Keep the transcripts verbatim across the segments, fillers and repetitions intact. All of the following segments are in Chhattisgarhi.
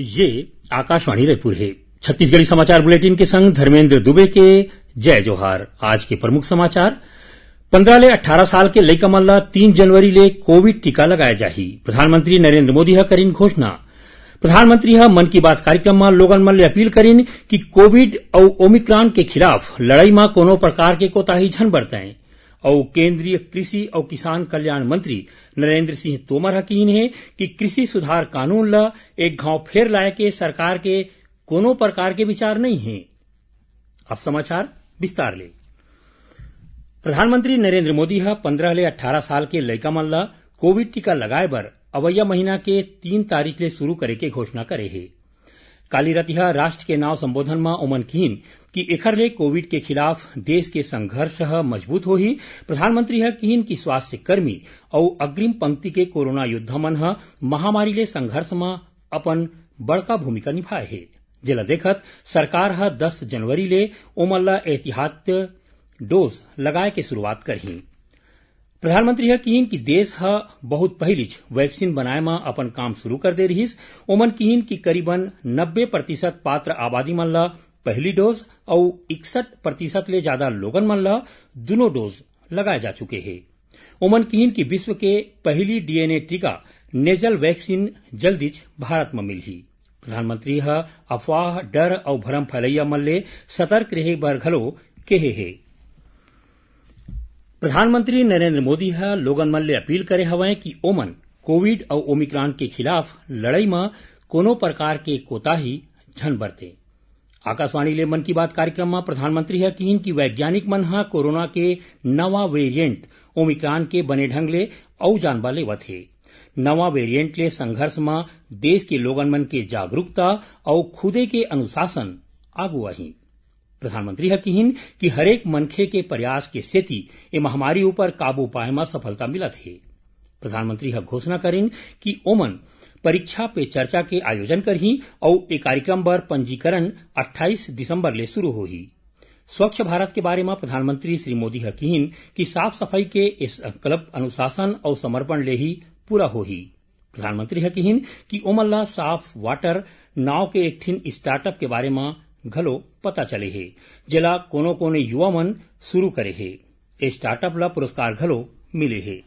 ये आकाशवाणी रायपुर हे। छत्तीसगढ़ी समाचार बुलेटिन के संग धर्मेंद्र दुबे के जय जोहार। आज के प्रमुख समाचार। पंद्रह ले अट्ठारह साल के लइका मन ला तीन जनवरी ले कोविड टीका लगाए जाही। प्रधानमंत्री नरेंद्र मोदी ह करिन घोषणा। प्रधानमंत्री ह मन की बात कार्यक्रम म लोगन मन ले अपील करिन कि कोविड अउ ओमिक्रॉन के खिलाफ लड़ाई म कोनो प्रकार के कोताही झन बरतंय। अउ केंद्रीय कृषि अउ किसान कल्याण मंत्री नरेंद्र सिंह तोमर ह किहिन हे कि कृषि सुधार कानून ल एक घांव फेर लाए के सरकार के कोनो प्रकार के विचार नइ हे। अब समाचार विस्तार ले। प्रधानमंत्री नरेंद्र मोदी ह पंद्रह ले अट्ठारह साल के लइका मन ल कोविड टीका लगाए बर अवइया महीना के तीन तारीख ले शुरू करे के घोषणा करे हे। काली रतिहा राष्ट्र के नाव संबोधन म ओमन किहिन कि एखर ले कोविड के खिलाफ देश के संघर्ष ह मजबूत होही। प्रधानमंत्री ह किहिन कि स्वास्थ्य कर्मी अउ अग्रिम पंक्ति के कोरोना योद्धा मन ह महामारी ले संघर्ष म अपन बड़का भूमिका निभाए हे, जेला देखत सरकार ह दस जनवरी ले ओमन ल एहतियात डोज लगाए के शुरुआत करही। प्रधानमंत्री ह किहिन कि देश ह बहुत पहिलीच वैक्सीन बनाए म अपन काम शुरू कर दे रिहिस। ओमन किहिन कि करीबन नब्बे प्रतिशत पात्र आबादी मन ल पहली डोज अउ इकसठ प्रतिशत ले जादा लोगन मन ल दुनों डोज लगाए जा चुके हे। ओमन किहिन कि विश्व के पहिली डीएनए टीका नेजल वैक्सीन जल्दीच भारत म मिलही। प्रधानमंत्री ह अफवाह, डर अउ भरम फैलैया मन ले सतर्क रहे बर घलो केहे हे। प्रधानमंत्री नरेंद्र मोदी ह लोगन मन ले अपील करे हवय कि ओमन कोविड अउ ओमिक्रॉन के खिलाफ लड़ई म कोनो प्रकार के कोताही झन बरते। आकाशवाणी ले मन की बात कार्यक्रम म प्रधानमंत्री ह किहिन कि वैज्ञानिक मन ह कोरोना के नवा वेरिएंट ओमिक्रॉन के बने ढंग ले अउ जानबा लेवत हे। नवा वेरिएंट ले संघर्ष म देश के लोगन मन के जागरूकता अउ खुदे के अनुशासन आगू आही। प्रधानमंत्री ह किहिन कि हरेक मनखे के प्रयास के सेती ए महामारी ऊपर काबू पाए म सफलता मिलत हे। प्रधानमंत्री ह घोषणा करिन कि ओमन परीक्षा पे चर्चा के आयोजन करही अउ ए कार्यक्रम बर पंजीकरण अट्ठाईस दिसंबर ले शुरू होही। स्वच्छ भारत के बारे म प्रधानमंत्री श्री मोदी ह किहिन कि साफ सफाई के ए संकल्प अनुशासन अउ समर्पण ले ही पूरा होही। प्रधानमंत्री ह किहिन कि ओमन ला साफ वाटर नाव के एक ठिन स्टार्टअप के बारे म घलो पता चले हे, जेला कोनो-कोनो युवा मन शुरू करे हे। ए स्टार्टअप ला पुरस्कार घलो मिले हे।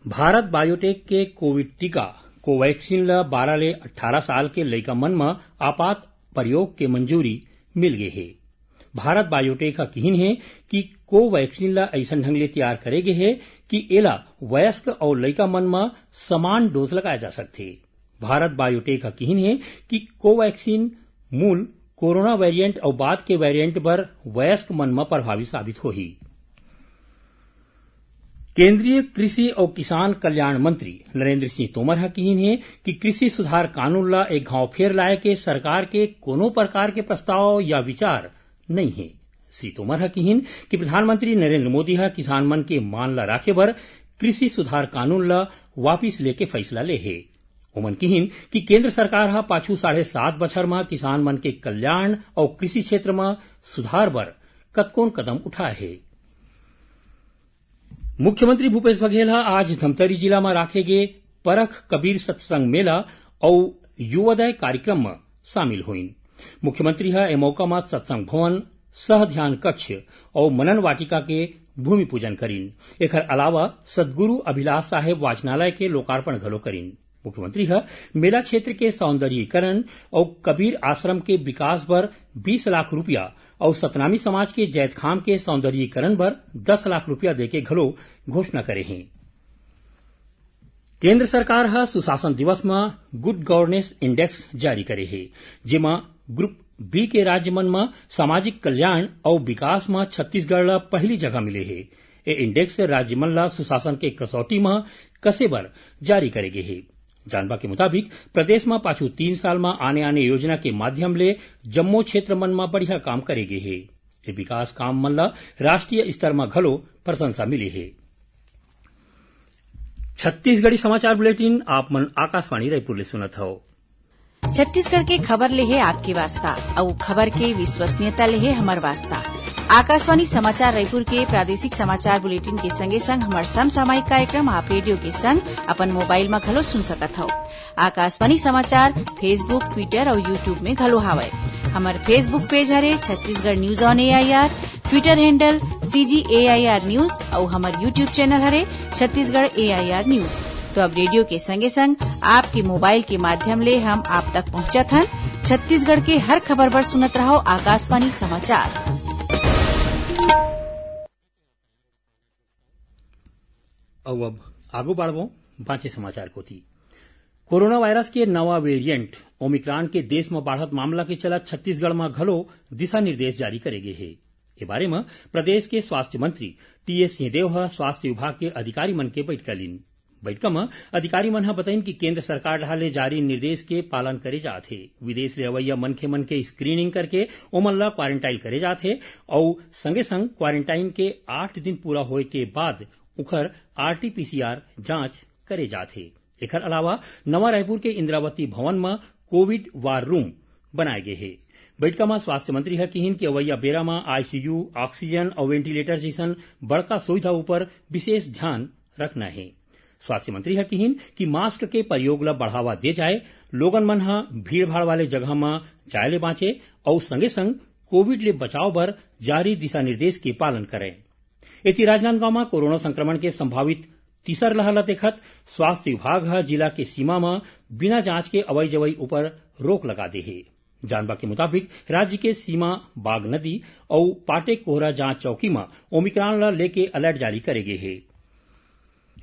भारत बायोटेक के कोविड टीका कोवैक्सीन ला बारह ले अट्ठारह साल के लइका मन म आपात प्रयोग के मंजूरी मिल गे हे। भारत बायोटेक ह किहिन हे कि कोवैक्सीन ला अइसन ढंग ले तैयार करे गे हे कि एला वयस्क अउ लइका मन म समान डोज लगाए जा सकथे। भारत बायोटेक ह किहिन हे कि कोवैक्सीन मूल कोरोना वेरिएंट अउ बाद के वेरिएंट बर वयस्क मन म प्रभावी साबित होही। केंद्रीय कृषि अउ किसान कल्याण मंत्री नरेंद्र सिंह तोमर ह किहिन हे कि कृषि सुधार कानून ला एक घांव फेर लाए के सरकार के कोनो प्रकार के प्रस्ताव या विचार नइ हे। श्री तोमर ह किहिन कि प्रधानमंत्री नरेंद्र मोदी ह किसान मन के मांग ला राखे बर कृषि सुधार कानून ला वापिस लेके फैसला ले हे। ओमन किहिन कि केंद्र सरकार ह पाछू साढ़े सात बछर म किसान मन के कल्याण अउ कृषि क्षेत्र म सुधार बर कतकोन कदम उठाए हे। मुख्यमंत्री भूपेश बघेल ह आज धमतरी जिला म राखे गे परख कबीर सत्संग मेला अउ युवोदय कार्यक्रम म शामिल होइन। मुख्यमंत्री ह ए मौका म सत्संग भवन, सह ध्यान कक्ष अउ मनन वाटिका के भूमि पूजन करिन। एखर अलावा सद्गुरु अभिलाष साहेब वाचनालय के लोकार्पण घलो करिन। मुख्यमंत्री ह मेला क्षेत्र के सौंदर्यीकरण अउ कबीर आश्रम के विकास बर बीस लाख रुपया अउ सतनामी समाज के जैतखाम के सौंदर्यीकरण बर दस लाख रुपया देके घलो घोषणा करे हे। केंद्र सरकार ह सुशासन दिवस म गुड गवर्नेंस इंडेक्स जारी करे हे, जेमा ग्रुप बी के राज्य मन म सामाजिक कल्याण अउ विकास म छत्तीसगढ़ ल पहली जगह मिले हे। ए इंडेक्स राज्य मन ल सुशासन के कसौटी म कसे बर जारी करे गे हे। जानबा के मुताबिक, प्रदेश म पाछू तीन साल म आने-आने योजना के माध्यम ले जम्मो क्षेत्र मन म बढ़िया काम करे गे हे। ए विकास काम मन ल राष्ट्रीय स्तर म घलो प्रशंसा मिले हे। छत्तीसगढ़ी समाचार बुलेटिन आप मन आकाशवाणी रायपुर ले सुनत हव। छत्तीसगढ़ के खबर ले हे आपके वास्ता, अउ खबर के विश्वसनीयता ले हे हमर वास्ता। आकाशवाणी समाचार रायपुर के प्रादेशिक समाचार बुलेटिन के संगे संग हमर समसामयिक कार्यक्रम आप रेडियो के संग अपन मोबाइल म घलो सुन सकत हव। आकाशवाणी समाचार Facebook, Twitter अउ YouTube में घलो हावय। हमर Facebook पेज हरे Chhattisgarh news on AIR, Twitter handle CG AIR news अउ हमर YouTube चैनल हरे छत्तीसगढ़ एआईआर न्यूज। तो अब रेडियो के संगे संग आपके मोबाइल के माध्यम ले हम आप तक पहुंचत हन। छत्तीसगढ़ के हर खबर बर सुनत रहव आकाशवाणी समाचार। अउ अब आगू बढ़बो बांचे समाचार कोति। कोरोना वायरस के नवा वेरिएंट ओमिक्रॉन के देश म बाढ़त मामला के चलत छत्तीसगढ़ म घलो दिशा निर्देश जारी करे गे हे। ए बारे म प्रदेश के स्वास्थ्य मंत्री टीएस सिंहदेव ह स्वास्थ्य विभाग के अधिकारी मन के बइठका लीन। बइठका म अधिकारी मन ह बतइन कि केंद्र सरकार डहार ले जारी निर्देश के पालन करे जात हे। विदेश ले अवइया मनखे मन के स्क्रीनिंग करके ओमन ल क्वारंटाइन करे जात हे अउ संगे संग क्वारंटाइन के आठ दिन पूरा होए के बाद उखर आरटीपीसीआर जांच करे जात हे। एखर अलावा नवा रायपुर के इंद्रावती भवन म कोविड वार रूम बनाए गे हे। बइठका म स्वास्थ्य मंत्री ह किहिन कि अवइया बेरा म आईसीयू, ऑक्सीजन अउ वेंटिलेटर जइसन बड़का सुविधा ऊपर विशेष ध्यान रखना हे। स्वास्थ्य मंत्री ह किहिन कि मास्क के प्रयोग ल बढ़ावा दे जाए, लोगन मन ह भीड़भाड़ वाले जगह म जाए ले बांचे अउ संगे संग कोविड ले बचाव बर जारी दिशा निर्देश के पालन करय। एती राजनांदगांव म कोरोना संक्रमण के संभावित तीसर लहर ल देखत स्वास्थ्य विभाग ह जिला के सीमा म बिना जांच के अवई जवई ऊपर रोक लगा दे हे। जानबा के मुताबिक राज्य के सीमा बागनदी अउ पाटेकोहरा जांच चौकी म ओमिक्रॉन ल लेके अलर्ट जारी करे गे हे।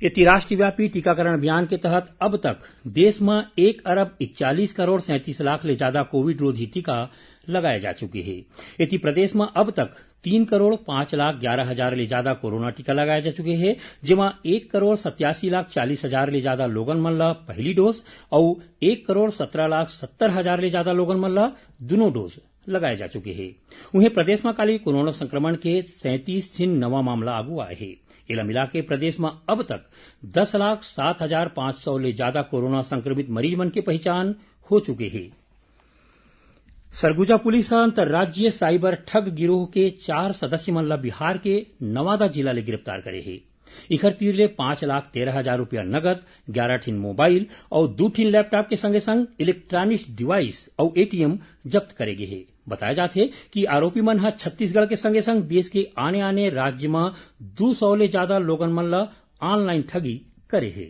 एती राष्ट्रव्यापी टीकाकरण अभियान के तहत अब तक देश म एक अरब इकचालीस करोड़ सैंतीस लाख ले जादा कोविड रोधी टीका लगाए जा चुके हे। एती प्रदेश म अब तक तीन करोड़ पांच लाख ग्यारह हजार ले जादा कोरोना टीका लगाए जा चुके हे, जेमा एक करोड़ सत्यासी लाख चालीस हजार ले जादा लोगन मन ल पहली डोज अउ एक करोड़ सत्रह लाख सत्तर हजार ले जादा लोगन मन ल दूनों डोज लगाए जा चुके हे। उहें, प्रदेश म काली कोरोना संक्रमण के सैंतीस झिन नवा मामला आगू आए हे। एला मिलाके प्रदेश म अब तक दस लाख सात हजार पांच सौ ले जादा कोरोना संक्रमित मरीज मन के पहिचान हो चुके हे। सरगुजा पुलिस ह अंतर्राज्यीय साइबर ठग गिरोह के चार सदस्य मन ल बिहार के नवादा जिला ले गिरफ्तार करे हे। इखर तीर ले पांच लाख तेरह हजार रुपया नगद, ग्यारह ठिन मोबाइल अउ दू ठिन लैपटॉप के संगे संग इलेक्ट्रॉनिक्स डिवाइस अउ एटीएम जब्त करे गे हे। बताया जात हे कि आरोपी मन ह छत्तीसगढ़ के संगे संग देश के आने-आने राज्य म दू सौ ले जादा लोगन मन ल ऑनलाइन ठगी करे हे।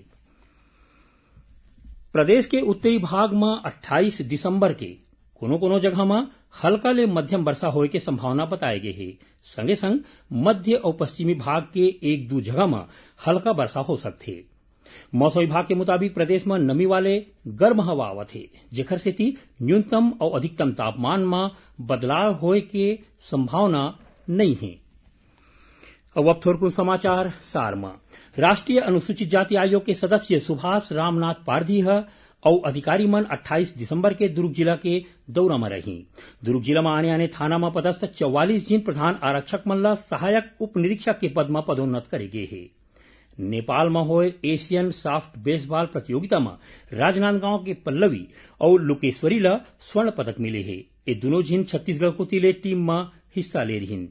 प्रदेश के उत्तरी भाग म अट्ठाईस दिसंबर के कोनो-कोनो जगह म हल्का ले मध्यम वर्षा होए के संभावना बताए गे हे। संगे संग मध्य अउ पश्चिमी भाग के एक दू जगह म हल्का वर्षा हो सकथे। मौसम विभाग के मुताबिक प्रदेश म नमी वाले गर्म हवा आवत हे, जेखर सेती न्यूनतम अउ अधिकतम तापमान म बदलाव होए के संभावना नइ हे। अब, अब थोरकुन समाचार सार म। राष्ट्रीय अनुसूचित जाति आयोग के सदस्य सुभाष रामनाथ पारधी ह अउ अधिकारी मन अट्ठाईस दिसंबर के दुर्ग जिला के दौरा म रही। दुर्ग जिला म आने-आने थाना म पदस्थ चौवालीस जिन प्रधान आरक्षक मन ल सहायक उप निरीक्षक के पद म पदोन्नत करे गे हे। नेपाल म होए एशियन सॉफ्ट बेसबॉल प्रतियोगिता म राजनांदगांव के पल्लवी अउ लोकेश्वरी ल स्वर्ण पदक मिले हे। ए दुनों झिन छत्तीसगढ़ कोति ले टीम म हिस्सा ले रिहिन।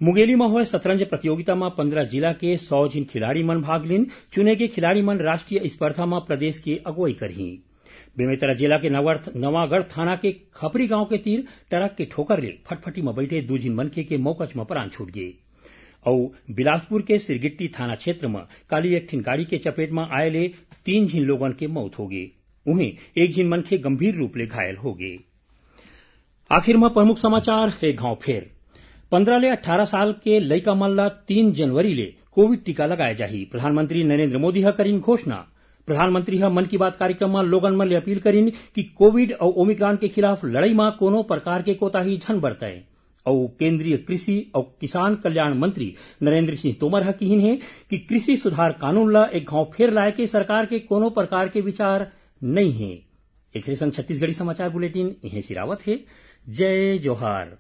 मुंगेली म होए शतरंज प्रतियोगिता म पंद्रह जिला के सौ झिन खिलाड़ी मन भाग लीन। चुने गे खिलाड़ी मन राष्ट्रीय स्पर्धा म प्रदेश के अगुवई करही। बेमेतरा जिला के नवर-, नवागढ़ थाना के खपरी गांव के तीर ट्रक के ठोकर ले फटफटी म बइठे दू झिन मनखे के मौकच म प्राण छूट गे। अउ बिलासपुर के सिरगिट्टी थाना क्षेत्र म काली एक ठिन गाड़ी के चपेट म आए ले तीन झिन लोगन के मौत हो गे। उहें, एक झिन मनखे गंभीर रूप ले घायल हो गे। आखिर म प्रमुख समाचार एक घांव फेर। पंद्रह ले अट्ठारह साल के लइका मन ल तीन जनवरी ले कोविड टीका लगाए जाही। प्रधानमंत्री नरेंद्र मोदी ह करिन घोषणा। प्रधानमंत्री ह मन की बात कार्यक्रम म लोगन मन ले अपील करिन कि कोविड अउ ओमिक्रॉन के खिलाफ लड़ई म कोनो प्रकार के कोताही झन बरतय। अउ केंद्रीय कृषि अउ किसान कल्याण मंत्री नरेंद्र सिंह तोमर ह किहिन हे कि कृषि सुधार कानून ल एक घांव फेर लाए के सरकार के कोनो प्रकार के विचार नइ हे। एखरे संग छत्तीसगढ़ी समाचार बुलेटिन इहें सिरावत हे। जय जोहार।